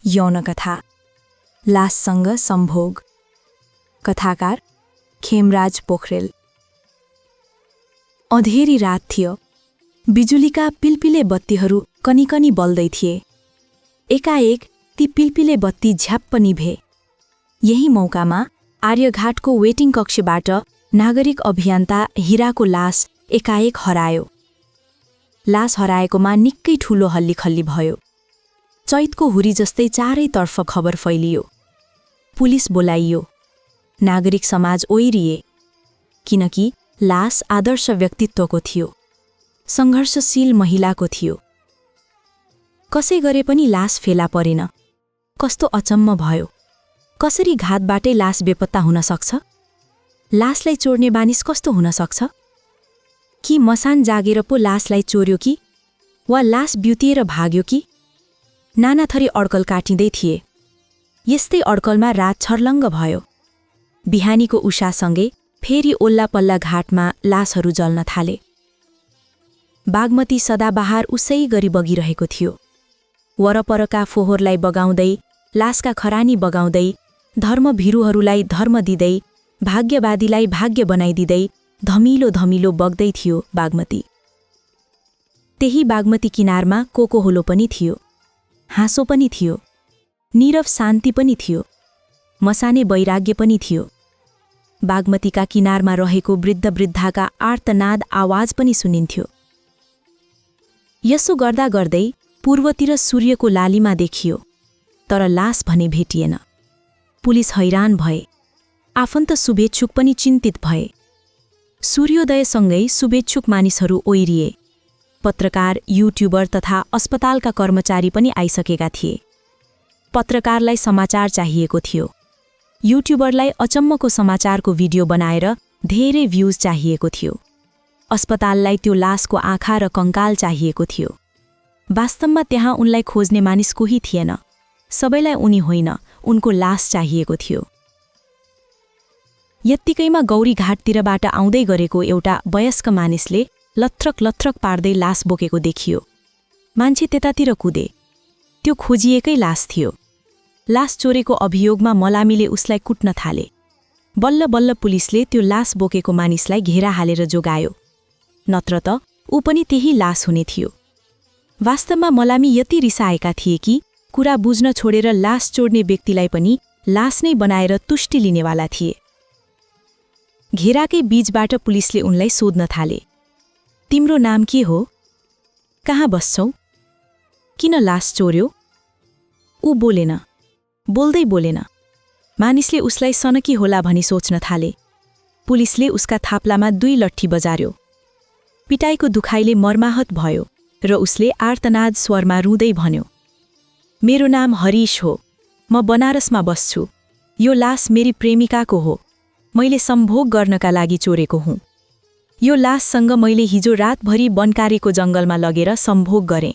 यौनकथा लाससँग सम्भोग। कथाकार खेमराज पोखरेल। अँधेरी रात थियो। बिजुलीका पिलपिले बत्तीहरू कनिकनी बल्दै थिए। एकाएक ती पिलपिले बत्ती झ्याप्प निभे। यही मौकामा आर्यघाटको वेटिङ कक्षबाट नागरिक अभियन्ता हिराको लास एकाएक हरायो। लास हराएकोमा निकै ठूलो हल्लीखल्ली भयो। चैतको हुरी जस्तै चारैतर्फ खबर फैलियो। पुलिस बोलाइयो। नागरिक समाज ओइरिए, किनकि लास आदर्श व्यक्तित्वको थियो, सङ्घर्षशील महिलाको थियो। कसै गरे पनि लास फेला परेन। कस्तो अचम्म भयो। कसरी घातबाटै लास बेपत्ता हुन सक्छ? लासलाई चोर्ने बानिस कस्तो हुन सक्छ? कि मसान जागेर पो लासलाई चोर्यो कि, वा लास ब्युतिएर भाग्यो कि? नाना थरी अड्कल काटिँदै थिए। यस्तै अड्कलमा रात छर्लङ्ग भयो। बिहानीको उषासँगै फेरि ओल्लापल्ला घाटमा लासहरू जल्न थाले। बागमती सदाबहार उसै गरी बगिरहेको थियो। वरपरका फोहोरलाई बगाउँदै, लासका खरानी बगाउँदै, धर्म भिरुहरूलाई धर्म दिँदै, भाग्यवादीलाई भाग्य बनाइदिँदै धमिलो धमिलो बग्दै थियो बागमती। त्यही बागमती किनारमा कोकोहोलो पनि थियो। हाँसो पनि थियो। नीरव शान्ति पनि थियो। मसाने वैराग्य पनि थियो। बागमतीका किनारमा रहेको वृद्ध वृद्धाका आर्तनाद आवाज पनि सुनिन्थ्यो। यसो गर्दा गर्दै पूर्वतिर सूर्यको लालीमा देखियो, तर लास भने भेटिएन। पुलिस हैरान भए। आफन्त शुभेच्छुक पनि चिन्तित भए। सूर्योदयसँगै शुभेच्छुक मानिसहरू ओइरिए। पत्रकार, युट्युबर तथा अस्पतालका कर्मचारी पनि आइसकेका थिए। पत्रकारलाई समाचार चाहिएको थियो। युट्युबरलाई अचम्मको समाचारको भिडियो बनाएर धेरै भ्युज चाहिएको थियो। अस्पताललाई त्यो लासको आँखा र कङ्काल चाहिएको थियो। वास्तवमा त्यहाँ उनलाई खोज्ने मानिस कोही थिएन। सबैलाई उनी होइन, उनको लास चाहिएको थियो। यत्तिकैमा गौरी घाटतिरबाट आउँदै गरेको एउटा वयस्क मानिसले लथ्रक लथ्रक पार्दै लास बोकेको देखियो। मान्छे त्यतातिर कुदे। त्यो खोजिएकै लास थियो। लास चोरेको अभियोगमा मलामीले उसलाई कुट्न थाले। बल्ल बल्ल पुलिसले त्यो लास बोकेको मानिसलाई घेरा हालेर जोगायो। नत्र त ऊ पनि त्यही लास हुने थियो। वास्तवमा मलामी यति रिसाएका थिए कि कुरा बुझ्न छोडेर लास चोर्ने व्यक्तिलाई पनि लास नै बनाएर तुष्टि लिनेवाला थिए। घेराकै बीचबाट पुलिसले उनलाई सोध्न थाले। तिम्रो नाम के हो? कहाँ बस्छौ? किन लास चोर्यो? ऊ बोलेन। बोल्दै बोलेन। मानिसले उसलाई सनकी होला भनी सोच्न थाले। पुलिसले उसका थाप्लामा 2 लट्ठी बजार्यो। पिटाइको दुखाइले मर्माहत भयो र उसले आर्तनाद स्वरमा रुँदै भन्यो, मेरो नाम हरीश हो। म बनारसमा बस्छु। यो लास मेरी प्रेमिकाको हो। मैले सम्भोग गर्नका लागि चोरेको हुँ। यो लाससँग मैले हिजो रातभरि बनकारेको जङ्गलमा लगेर सम्भोग गरेँ।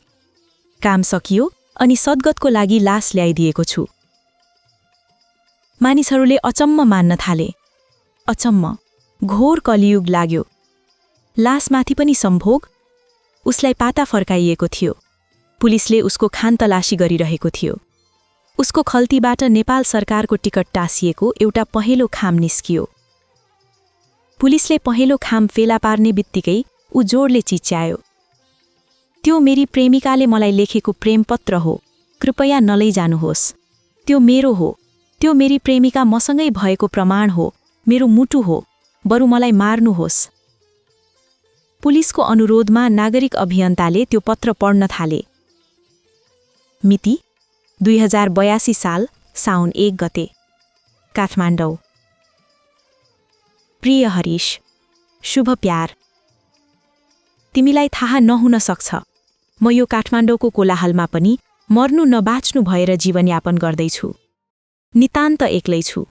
काम सकियो अनि सद्गतको लागि लास ल्याइदिएको छु। मानिसहरूले अचम्म मान्न थाले। अचम्म, घोर कलियुग लाग्यो। लासमाथि पनि सम्भोग? उसलाई पाता फर्काइएको थियो। पुलिसले उसको खानतलासी गरिरहेको थियो। उसको खल्तीबाट नेपाल सरकारको टिकट टाँसिएको एउटा पहेँलो खाम निस्कियो। पुलिसले पहेँलो खाम फेला पार्ने बित्तिकै ऊ जोडले चिच्यायो, त्यो मेरी प्रेमिकाले मलाई लेखेको प्रेमपत्र हो। कृपया नलैजानुहोस्। त्यो मेरो हो। त्यो मेरी प्रेमिका मसँगै भएको प्रमाण हो। मेरो मुटु हो। बरु मलाई मार्नुहोस्। पुलिसको अनुरोधमा नागरिक अभियन्ताले त्यो पत्र पढ्न थाले। मिति 2082 साल साउन 1 गते। काठमाडौँ। प्रिय हरीश, शुभ प्यार। तिमीलाई थाहा नहुन सक्छ, म यो काठमाडौँको कोलाहलमा पनि मर्नु नबाँच्नु भएर जीवनयापन गर्दैछु। नितान्त एक्लै छु।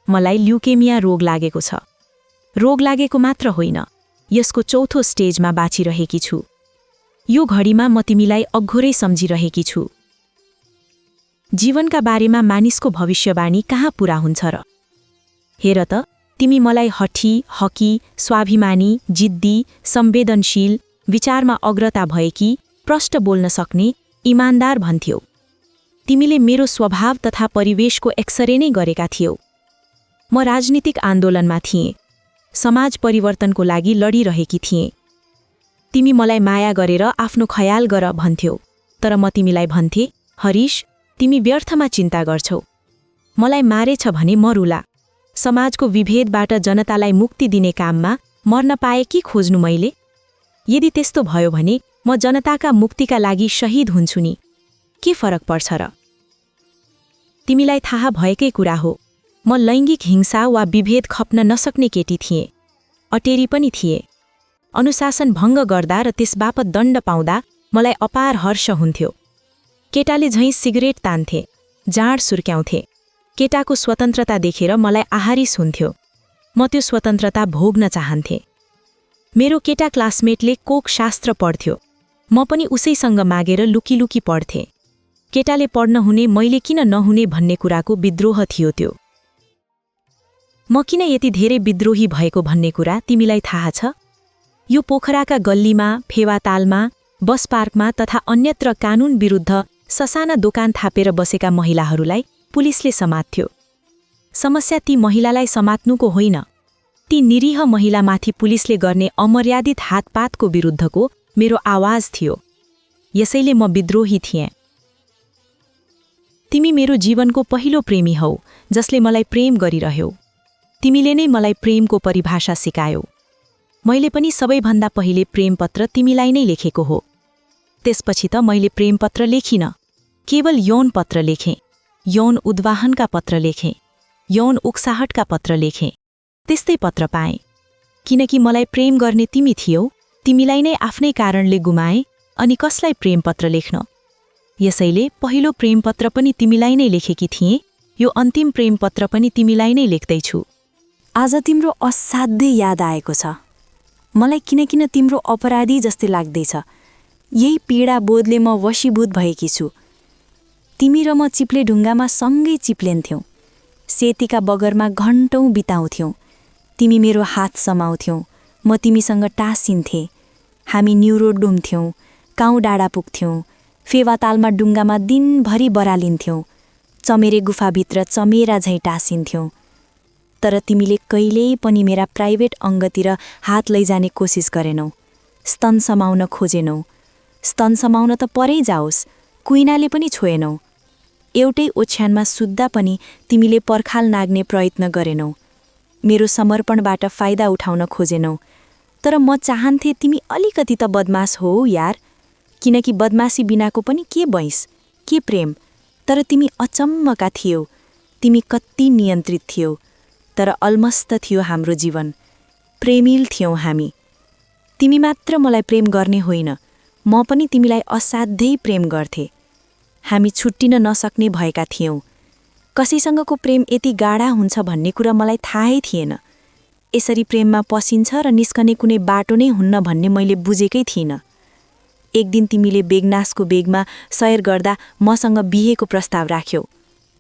मलाई ल्युकेमिया रोग लागेको छ। रोग लागेको मात्र होइन, यसको 4थो स्टेजमा बाँचिरहेकी छु। यो घडीमा म तिमीलाई अघोरै सम्झिरहेकी छु। जीवनका बारेमा मानिसको भविष्यवाणी कहाँ पूरा हुन्छ र? हेर त, तिमी मलाई हठी, हकी, स्वाभिमानी, जिद्दी, संवेदनशील, विचारमा अग्रता भएकी, प्रष्ट बोल्न सक्ने, इमानदार भन्थ्यौ। तिमीले मेरो स्वभाव तथा परिवेशको एक्सरे नै गरेका थियौ। म राजनीतिक आन्दोलनमा थिएँ, समाज परिवर्तनको लागि लडिरहेकी थिएँ। तिमी मलाई माया गरेर आफ्नो ख्याल गर भन्थ्यौ, तर म तिमीलाई भन्थे, हरीश, तिमी व्यर्थमा चिन्ता गर्छौ। मलाई मारेछ भने मरुला। समाजको विभेदबाट जनतालाई मुक्ति दिने काममा मर्न पाए कि खोज्नु मैले? यदि त्यस्तो भयो भने म जनताका मुक्तिका लागि शहीद हुन्छु नि। के फरक पर्छ र? तिमीलाई थाहा भएकै कुरा हो, म लैङ्गिक हिंसा वा विभेद खप्न नसक्ने केटी थिएँ। अटेरी पनि थिए। अनुशासन भङ्ग गर्दा र त्यसबापत दण्ड पाउँदा मलाई अपार हर्ष हुन्थ्यो। केटाले झैँ सिगरेट तान्थे, जाँड सुर्क्याउँथे। केटाको स्वतन्त्रता देखेर मलाई आहारिस हुन्थ्यो। म त्यो स्वतन्त्रता भोग्न चाहन्थे। मेरो केटा क्लासमेटले कोक शास्त्र पढ्थ्यो, म पनि उसैसँग मागेर लुकी पढ्थे। केटाले पढ्न हुने मैले किन नहुने भन्ने कुराको विद्रोह थियो त्यो। म किन यति धेरै विद्रोही भएको भन्ने कुरा तिमीलाई थाहा छ? यो पोखराका गल्लीमा, फेवातालमा, बस पार्कमा तथा अन्यत्र कानून विरुद्ध ससाना दोकान थापेर बसेका महिलाहरूलाई पुलिसले समात्थ्यो। समस्या ती महिलालाई समात्नुको होइन, ती निरीह महिलामाथि पुलिसले गर्ने अमर्यादित हातपातको विरुद्धको मेरो आवाज थियो। यसैले म विद्रोही थिएँ। तिमी मेरो जीवनको पहिलो प्रेमी हौ जसले मलाई प्रेम गरिरह्यौ। तिमीले नै मलाई प्रेमको परिभाषा सिकायौ। मैले पनि सबैभन्दा पहिले प्रेमपत्र तिमीलाई नै लेखेको हो। त्यसपछि त मैले प्रेमपत्र लेखिन, केवल यौन पत्र लेखेँ, यौन उद्वाहनका पत्र लेखेँ, यौन उक्साहटका पत्र लेखेँ। त्यस्तै पत्र पाएँ। किनकि मलाई प्रेम गर्ने तिमी थियौ, तिमीलाई नै आफ्नै कारणले गुमाएँ, अनि कसलाई प्रेमपत्र लेख्न? यसैले पहिलो प्रेमपत्र पनि तिमीलाई नै लेखेकी थिएँ, यो अन्तिम प्रेमपत्र पनि तिमीलाई नै लेख्दैछु। आज तिम्रो असाध्यै याद आएको छ। मलाई किन तिम्रो अपराधी जस्तै लाग्दैछ। यही पीडा बोधले म वशीभूत भएकी छु। तिमी र म चिप्ले ढुङ्गामा सँगै चिप्लेन्थ्यौँ। सेतीका बगरमा घण्टौँ बिताउँथ्यौँ। तिमी मेरो हात समाउँथ्यौ, म तिमीसँग टाँसिन्थे। हामी न्युरो डुम्थ्यौँ, काउँ डाँडा पुग्थ्यौँ, फेवातालमा डुङ्गामा दिनभरि बरालिन्थ्यौँ, चमेरे गुफाभित्र चमेरा झैँ टाँसिन्थ्यौँ। तर तिमीले कहिल्यै पनि मेरा प्राइभेट अङ्गतिर हात लैजाने कोसिस गरेनौ। स्तन समाउन खोजेनौ। स्तन समाउन त परै जाओस्, कुइनाले पनि छोएनौ। एउटै ओछ्यानमा सुत्दा पनि तिमीले पर्खाल नाग्ने प्रयत्न गरेनौ। मेरो समर्पणबाट फाइदा उठाउन खोजेनौ। तर म चाहन्थे तिमी अलिकति त बदमास हो यार। किनकि बदमासी बिनाको पनि के बैंस, के प्रेम। तर तिमी अचम्मका थियौ। तिमी कति नियन्त्रित थियौ। तर अलमस्त थियो हाम्रो जीवन। प्रेमिल थियौँ हामी। तिमी मात्र मलाई प्रेम गर्ने होइन, म पनि तिमीलाई असाध्यै प्रेम गर्थे। हामी छुट्टिन नसक्ने भएका थियौँ। कसैसँगको प्रेम यति गाढा हुन्छ भन्ने कुरा मलाई थाहै थिएन। यसरी प्रेममा पसिन्छ र निस्कने कुनै बाटो नै हुन्न भन्ने मैले बुझेकै थिइनँ। एक दिन तिमीले बेगनासको बेगमा सयर गर्दा मसँग बिहेको प्रस्ताव राख्यौ।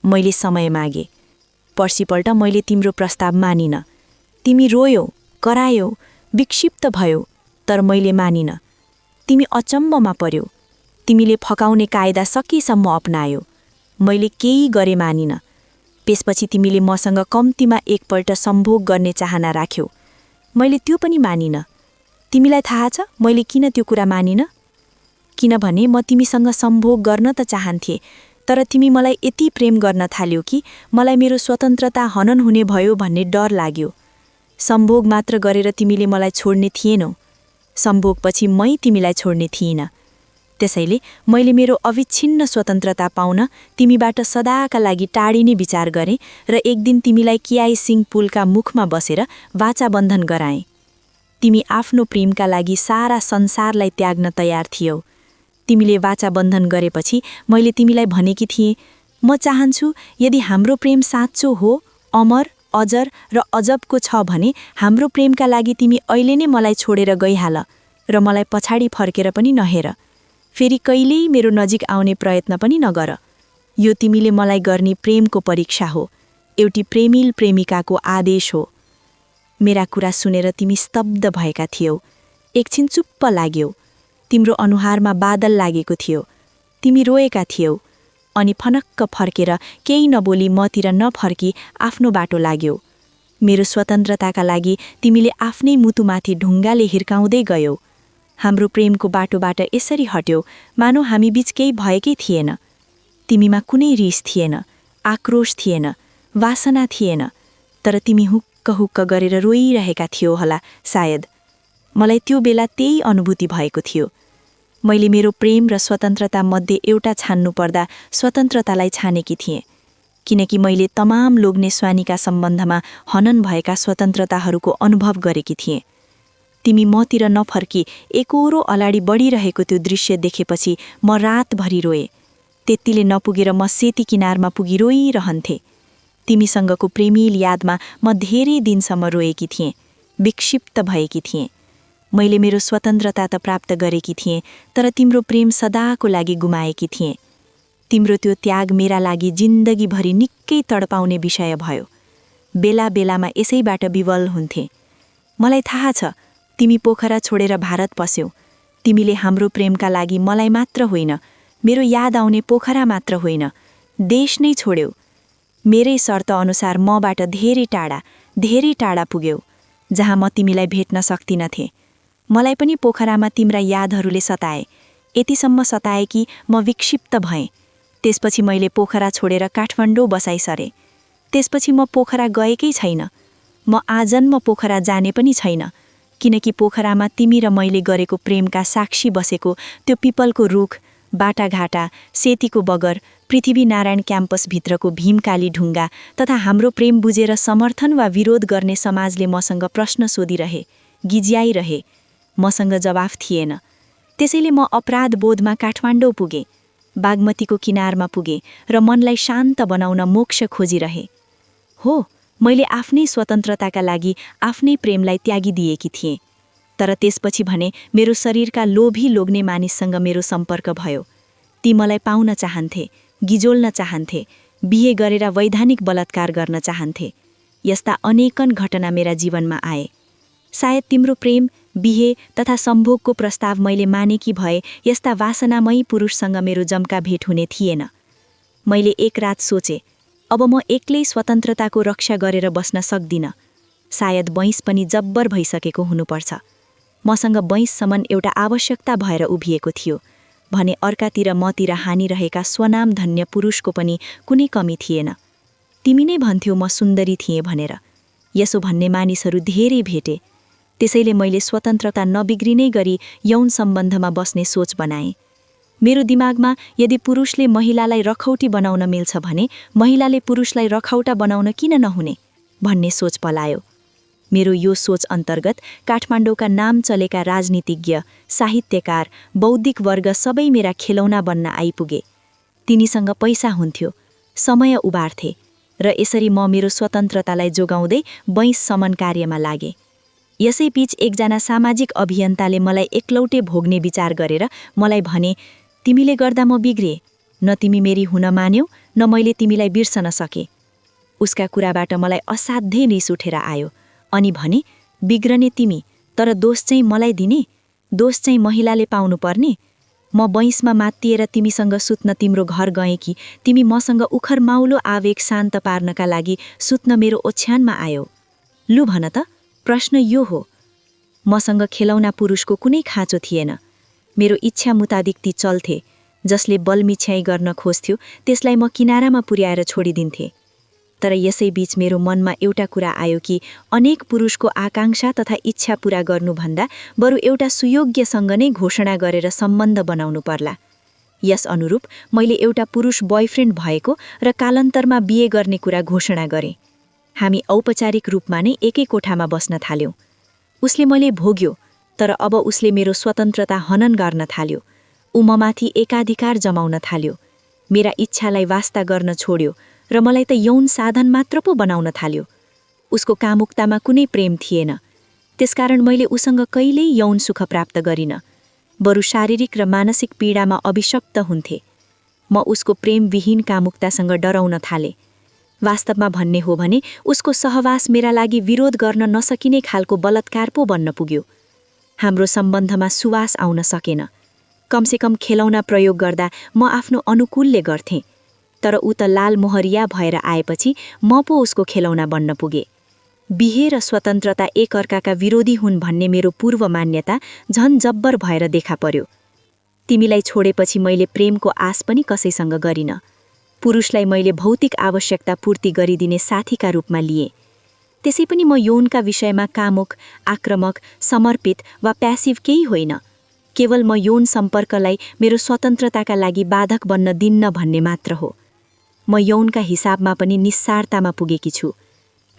मैले समय मागे। पर्सिपल्ट मैले तिम्रो प्रस्ताव मानिन। तिमी रोयौ, करायौ, विक्षिप्त भयौ, तर मैले मानिन। तिमी अचम्ममा पर्यौ। तिमीले फकाउने कायदा सकेसम्म अपनायौ। मैले केही गरे मानिन। त्यसपछि तिमीले मसँग कम्तीमा एकपल्ट सम्भोग गर्ने चाहना राख्यौ। मैले त्यो पनि मानिन। तिमीलाई थाहा छ मैले किन त्यो कुरा मानिन? किनभने म तिमीसँग सम्भोग गर्न त चाहन्थे, तर तिमी मलाई यति प्रेम गर्न थाल्यौ कि मलाई मेरो स्वतन्त्रता हनन हुने भयो भन्ने डर लाग्यो। सम्भोग मात्र गरेर तिमीले मलाई छोड्ने थिएनौ। सम्भोगपछि मै तिमीलाई छोड्ने थिइनँ। त्यसैले मैले मेरो अविच्छिन्न स्वतन्त्रता पाउन तिमीबाट सदाका लागि टाढिने विचार गरेँ र एक दिन तिमीलाई किआई सिंह पुलका मुखमा बसेर वाचा बन्धन गराएँ। तिमी आफ्नो प्रेमका लागि सारा संसारलाई त्याग्न तयार थियौ। तिमीले वाचा बन्धन गरेपछि मैले तिमीलाई भनेकी थिएँ, म चाहन्छु यदि हाम्रो प्रेम साँचो हो, अमर, अजर र अजबको छ भने हाम्रो प्रेमका लागि तिमी अहिले नै मलाई छोडेर गइहाल र मलाई पछाडि फर्केर पनि नहेर। फेरि कहिल्यै मेरो नजिक आउने प्रयत्न पनि नगर। यो तिमीले मलाई गर्ने प्रेमको परीक्षा हो, एउटी प्रेमिल प्रेमिकाको आदेश हो। मेरा कुरा सुनेर तिमी स्तब्ध भएका थियौ। एकछिन चुप्प लाग्यौ। तिम्रो अनुहारमा बादल लागेको थियो। तिमी रोएका थियौ। अनि फनक्क फर्केर केही नबोली मतिर नफर्की आफ्नो बाटो लाग्यो। मेरो स्वतन्त्रताका लागि तिमीले आफ्नै मुटुमाथि ढुङ्गाले हिर्काउँदै गयौ। हाम्रो प्रेमको बाटोबाट यसरी हट्यौ मानौ हामी बीच केही भएकै थिएन। तिमीमा कुनै रिस थिएन, आक्रोश थिएन, वासना थिएन, तर तिमी हुक्क हुक्क गरेर रोइरहेका थियौ होला सायद। मलाई त्यो बेला त्यही अनुभूति भएको थियो। मैले मेरो प्रेम र स्वतन्त्रता मध्ये एउटा छान्नु पर्दा स्वतन्त्रतालाई छानेकी थिएँ, किनकि मैले तमाम लोग्ने स्वानीका सम्बन्धमा हनन भएका स्वतन्त्रताहरूको अनुभव गरेकी थिएँ। तिमी मतिर नफर्की एकोरो अलाडि बढिरहेको त्यो दृश्य देखेपछि म रातभरि रोएँ। त्यतिले नपुगेर म सेती किनारमा पुगी रोइरहन्थेँ। तिमीसँगको प्रेमिल यादमा म धेरै दिनसम्म रोएकी थिएँ, विक्षिप्त भएकी थिएँ। मैले मेरो स्वतन्त्रता त प्राप्त गरेकी थिएँ, तर तिम्रो प्रेम सदाको लागि गुमाएकी थिएँ। तिम्रो त्यो त्याग मेरा लागि जिन्दगीभरि निकै तडपाउने विषय भयो। बेला बेलामा यसैबाट विवल हुन्थे। मलाई थाहा छ तिमी पोखरा छोडेर भारत पस्यौ। तिमीले हाम्रो प्रेमका लागि मलाई मात्र होइन, मेरो याद आउने पोखरा मात्र होइन, देश नै छोड्यौ। मेरै शर्त अनुसार मबाट धेरै टाढा पुग्यौ, जहाँ म तिमीलाई भेट्न सक्दिनथे। मलाई पनि पोखरामा तिम्रा यादहरूले सताए, यतिसम्म सताए कि म विक्षिप्त भएँ। त्यसपछि मैले पोखरा छोडेर काठमाडौँ बसाइ सरेँ। त्यसपछि म पोखरा गएकै छैन। म आजन्म पोखरा जाने पनि छैन, किनकि पोखरामा तिमी र मैले गरेको प्रेमका साक्षी बसेको त्यो पिपलको रुख, बाटाघाटा, सेतीको बगर, पृथ्वीनारायण क्याम्पसभित्रको भीमकाली ढुङ्गा तथा हाम्रो प्रेम बुझेर समर्थन वा विरोध गर्ने समाजले मसँग प्रश्न सोधिरहे, गिज्याइरहे। मसँग जवाफ थिएन। त्यसैले म अपराध बोधमा काठमाडौँ पुगेँ, बागमतीको किनारमा पुगेँ र मनलाई शान्त बनाउन मोक्ष खोजिरहे। हो, मैले आफ्नै स्वतन्त्रताका लागि आफ्नै प्रेमलाई त्यागिदिएकी थिएँ। तर त्यसपछि भने मेरो शरीरका लोभी लोग्ने मानिससँग मेरो सम्पर्क भयो। ती मलाई पाउन चाहन्थे, गिजोल्न चाहन्थे, बिहे गरेर वैधानिक बलात्कार गर्न चाहन्थे। यस्ता अनेकन घटना मेरा जीवनमा आए। सायद तिम्रो प्रेम, बिहे तथा सम्भोगको प्रस्ताव मैले मानेकी भए यस्ता वासनामयी पुरुषसँग मेरो जम्का भेट हुने थिएन। मैले एक रात सोचे, अब म एक्लै स्वतन्त्रताको रक्षा गरेर बस्न सक्दिनँ। सायद बैंस पनि जब्बर भइसकेको हुनुपर्छ। मसँग बैंससम्म एउटा आवश्यकता भएर उभिएको थियो भने अर्कातिर मतिर हानिरहेका स्वनाम धन्य पुरुषको पनि कुनै कमी थिएन। तिमी नै भन्थ्यौ म सुन्दरी थिएँ भनेर। यसो भन्ने मानिसहरू धेरै भेटे। त्यसैले मैले स्वतन्त्रता नबिग्रिनै गरी यौन सम्बन्धमा बस्ने सोच बनाएँ। मेरो दिमागमा यदि पुरुषले महिलालाई रखौटी बनाउन मिल्छ भने महिलाले पुरुषलाई रखौटा बनाउन किन नहुने भन्ने सोच पलायो। मेरो यो सोच अन्तर्गत काठमाडौँका नाम चलेका राजनीतिज्ञ, साहित्यकार, बौद्धिक वर्ग सबै मेरा खेलौना बन्न आइपुगे। तिनीसँग पैसा हुन्थ्यो, समय उबार्थे र यसरी म मेरो स्वतन्त्रतालाई जोगाउँदै बैंससमन कार्यमा लागे। यसैबीच एकजना सामाजिक अभियन्ताले मलाई एकलौटे भोग्ने विचार गरेर मलाई भने, तिमीले गर्दा म बिग्रिए, न तिमी मेरी हुन मान्यौ न मैले तिमीलाई बिर्सन सके। उसका कुराबाट मलाई असाध्यै रिस उठेर आयो अनि भने, बिग्रने तिमी, तर दोष चाहिँ मलाई दिने, दोष चाहिँ महिलाले पाउनुपर्ने। म बैंसमा मात्तिएर तिमीसँग सुत्न तिम्रो घर गएँ कि तिमी मसँग उखर माउलो आवेग शान्त पार्नका लागि सुत्न मेरो ओछ्यानमा आयो? लु भन त, प्रश्न यो हो। मसँग खेलौना पुरुषको कुनै खाँचो थिएन। मेरो इच्छा मुताबिक ती चल्थे। जसले बलमिछ्याइ गर्न खोज्थ्यो त्यसलाई म किनारामा पुर्याएर छोडिदिन्थे। तर यसैबीच मेरो मनमा एउटा कुरा आयो कि अनेक पुरुषको आकांक्षा तथा इच्छा पूरा गर्नुभन्दा बरु एउटा सुयोग्यसँग नै घोषणा गरेर सम्बन्ध बनाउनु पर्ला। यस अनुरूप मैले एउटा पुरुष बोयफ्रेन्ड भएको र कालान्तरमा बिहे गर्ने कुरा घोषणा गरेँ। हामी औपचारिक रूपमा नै एकै कोठामा बस्न थाल्यौं। उसले मैले भोग्यो, तर अब उसले मेरो स्वतन्त्रता हनन गर्न थाल्यो। ऊ ममाथि एकाधिकार जमाउन थाल्यो। मेरा इच्छालाई वास्ता गर्न छोड्यो र मलाई त यौन साधन मात्र पो बनाउन थाल्यो। उसको कामुकतामा कुनै प्रेम थिएन। त्यसकारण मैले उसँग कहिल्यै यौन सुख प्राप्त गरिन, बरु शारीरिक र मानसिक पीडामा अभिशप्त हुन्थे। म उसको प्रेमविहीन कामुकतासँग डराउन थाले। वास्तवमा भन्ने हो भने उसको सहवास मेरा लागि विरोध गर्न नसकिने खालको बलात्कार पो बन्न पुग्यो। हाम्रो सम्बन्धमा सुवास आउन सकेन। कमसेकम खेलौना प्रयोग गर्दा म आफ्नो अनुकूलले गर्थेँ। तर ऊ त लालमोहरिया भएर आएपछि म पो उसको खेलौना बन्न पुगे। बिहे र स्वतन्त्रता एकअर्काका विरोधी हुन् भन्ने मेरो पूर्व मान्यता झन जब्बर भएर देखा पर्यो। तिमीलाई छोडेपछि मैले प्रेमको आश पनि कसैसँग गरिन। पुरुषलाई मैले भौतिक आवश्यकता पूर्ति गरिदिने साथीका रूपमा लिए। त्यसै पनि म यौनका विषयमा कामुक, आक्रामक, समर्पित वा प्यासिभ केही होइन। केवल म यौन सम्पर्कलाई मेरो स्वतन्त्रताका लागि बाधक बन्न दिन्न भन्ने मात्र हो। म यौनका हिसाबमा पनि निस्सारतामा पुगेकी छु।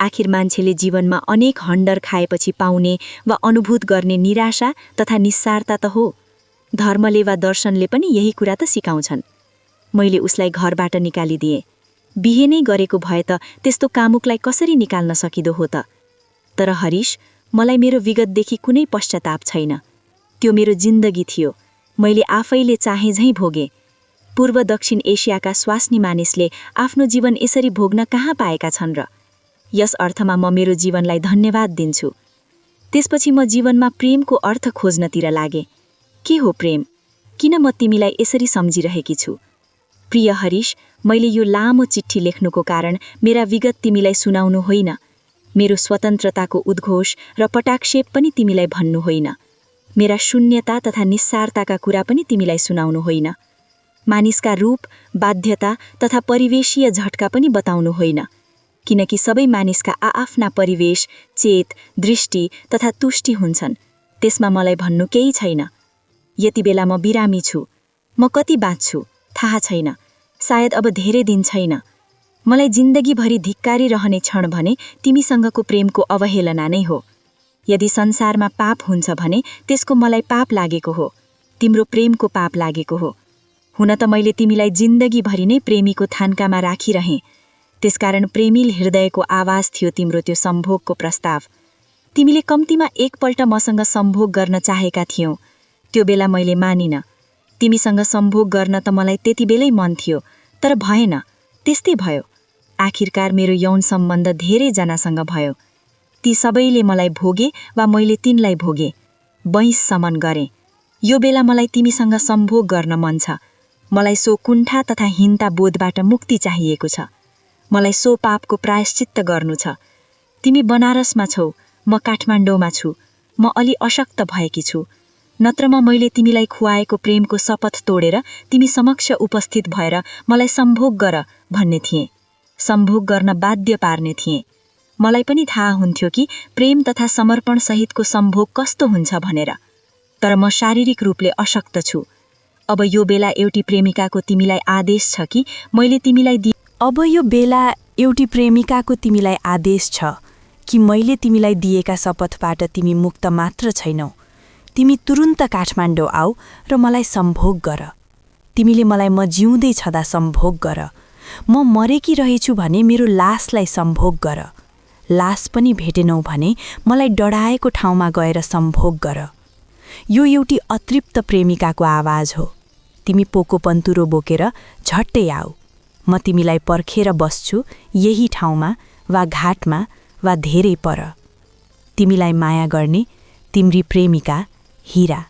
आखिर मान्छेले जीवनमा अनेक हन्डर खाएपछि पाउने वा अनुभूत गर्ने निराशा तथा निस्सारता त हो। धर्मले वा दर्शनले पनि यही कुरा त सिकाउँछन्। मैले उसलाई घरबाट निकालिदिएँ। बिहे नै गरेको भए त त्यस्तो कामुकलाई कसरी निकाल्न सकिदो हो त। तर हरीश, मलाई मेरो विगतदेखि कुनै पश्चाताप छैन। त्यो मेरो जिन्दगी थियो। मैले आफैले चाहे झैँ भोगे। पूर्व दक्षिण एसियाका स्वास्नी मानिसले आफ्नो जीवन यसरी भोग्न कहाँ पाएका छन् र? यस अर्थमा म मेरो जीवनलाई धन्यवाद दिन्छु। त्यसपछि म जीवनमा प्रेमको अर्थ खोज्नतिर लागे। के हो प्रेम? किन म तिमीलाई यसरी सम्झिरहेकी छु? प्रिय हरीश, मैले यो लामो चिठी लेख्नुको कारण मेरा विगत तिमीलाई सुनाउनु होइन। मेरो स्वतन्त्रताको उद्घोष र पटाक्षेप पनि तिमीलाई भन्नु होइन। मेरा शून्यता तथा निस्सारताका कुरा पनि तिमीलाई सुनाउनु होइन। मानिसका रूप, बाध्यता तथा परिवेशीय झट्का पनि बताउनु होइन। किनकि सबै मानिसका आआफ्ना परिवेश, चेत, दृष्टि तथा तुष्टि हुन्छन्। त्यसमा मलाई भन्नु केही छैन। यति बेला म बिरामी छु। म कति बाँच्छु थाहा छैन। सायद अब धेरै दिन छैन। मलाई जिन्दगीभरि धिक्कारी रहने क्षण भने तिमीसँगको प्रेमको अवहेलना नै हो। यदि संसारमा पाप हुन्छ भने त्यसको मलाई पाप लागेको हो। तिम्रो प्रेमको पाप लागेको हो। हुन त मैले तिमीलाई जिन्दगीभरि नै प्रेमीको थान्कामा राखिरहेँ। त्यसकारण प्रेमिल हृदयको आवाज थियो तिम्रो त्यो सम्भोगको प्रस्ताव। तिमीले कम्तीमा एकपल्ट मसँग सम्भोग गर्न चाहेका थियौ। त्यो बेला मैले मानिन। तिमीसँग सम्भोग गर्न त मलाई त्यति बेलै मन थियो, तर भएन। त्यस्तै भयो। आखिरकार मेरो यौन सम्बन्ध धेरै जनासँग भयो। ती सबैले मलाई भोगे वा मैले तिनलाई भोगे। बैंस समन गरेँ। यो बेला मलाई तिमीसँग सम्भोग गर्न मन छ। मलाई सो कुण्ठा तथा हीनता बोधबाट मुक्ति चाहिएको छ। मलाई सो पापको प्रायश्चित्त गर्नु छ। तिमी बनारसमा छौ, म काठमाडौँमा छु। म अलि अशक्त भएकी छु। नत्र मैले तिमीलाई खुवाएको प्रेमको शपथ तोडेर तिमी समक्ष उपस्थित भएर मलाई सम्भोग गर भन्ने थिएँ। सम्भोग गर्न बाध्य पार्ने थिएँ। मलाई पनि थाहा हुन्थ्यो कि प्रेम तथा समर्पण सहितको सम्भोग कस्तो हुन्छ भनेर। तर म शारीरिक रूपले अशक्त छु। अब यो बेला एउटी प्रेमिकाको तिमीलाई आदेश छ कि मैले तिमीलाई अब यो बेला एउटी प्रेमिकाको तिमीलाई आदेश छ कि मैले तिमीलाई दिएका शपथबाट तिमी मुक्त मात्र छैनौ। तिमी तुरुन्त काठमाडौँ आऊ र मलाई सम्भोग गर। तिमीले मलाई म जिउँदै छँदा सम्भोग गर। म मरेकी रहेछु भने मेरो लासलाई सम्भोग गर। लास पनि भेटेनौ भने मलाई डढाएको ठाउँमा गएर सम्भोग गर। यो एउटी अतृप्त प्रेमिकाको आवाज हो। तिमी पोको पन्तुरो बोकेर झट्टै आऊ। म तिमीलाई पर्खेर बस्छु यही ठाउँमा वा घाटमा वा धेरै पर। तिमीलाई माया गर्ने तिम्री प्रेमिका हीरा।